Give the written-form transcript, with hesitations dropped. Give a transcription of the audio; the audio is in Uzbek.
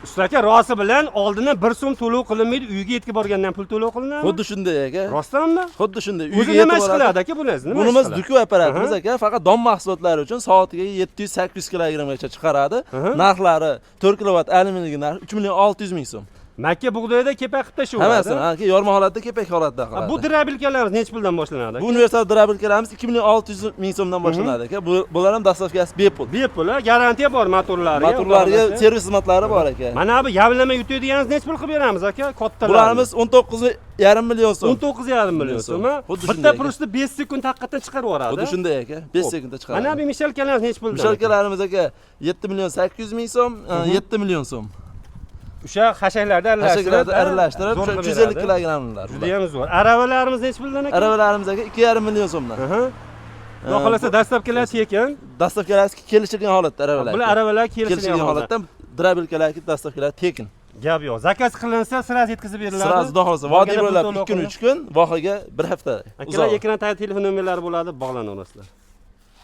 Usta aka, rosti bilan oldindan 1 so'm to'lov qilinmaydi, uyga yetib borgandan pul to'lov qilinadi. Xuddi shunday, aka. Rostdanmi? Xuddi shunday. O'zi Uyga nima yetib ish boradi. qiladi, aka, bular? Nima ish Bunimiz qiladi? duku apparatimiz, aka, faqat don mahsulotlari uchun soatiga 700-800 kilogrammgacha chiqaradi. Narxlari 4 kilovat alyuminiyga narxi 3 million 600 ming so'm. Makka, bug'doyda kepak qilib tashlayveradi. Hammasini, aka, yorma holatda, kepak holatda qiladi. Bu дробилка larimiz nechi puldan boshlanadi? Bu universal дробилка larimiz 2 million 600 ming so'mdan boshlanadi, aka. Bu bular ham доставка si bepul. Bepul, a? Garantiya bor motorlariga. Motorlarga Xudo xohlasa. Servis xizmatlari bor, aka. Mana bu yavlama yutadiganimiz nechi pul qilib beramiz, aka? Kattalar. Bularimiz 19,5 million so'm. 19,5 million so'm. A? Xuddi Bitta shunday, aka. прус ni 5 sekund haqiqatdan chiqarib yuboradi. Xuddi shunday, aka. 5 sekundda chiqaradi. Mana bu мешалка larimiz nechi puldan? Мешалка larimiz, aka, 7 million 800 ming so'm, 7 million so'm. O'sha xashaklarda aralashtirib, Xashaklarda aralashtirib, zo'r o'sha qilib 350 beradi. Kilogrammlar. Juda ham zo'r. Aravalarimiz nechi puldan, aka? Aravalarimiz, aka, 2,5 million so'mdan. Xudo xohlasa, доставка lar tekin. Доставка lari kelishilgan holatda aravalar. Bular aravalar kelishilgan Kelishilgan holatda. Holatda дробилка lar, доставка lar tekin. Gap yo'q. Заказ qilinsa, сразу yetkazib beriladi. Сразу, xudo xohlasa, vodiy Borganda pul bo'ylab to'lov 2 kun, qilinadi. 3 kun, vohaga 1 hafta. Akalar, ekran tagida telefon nomerlari bo'ladi, bog'lanaverasizlar.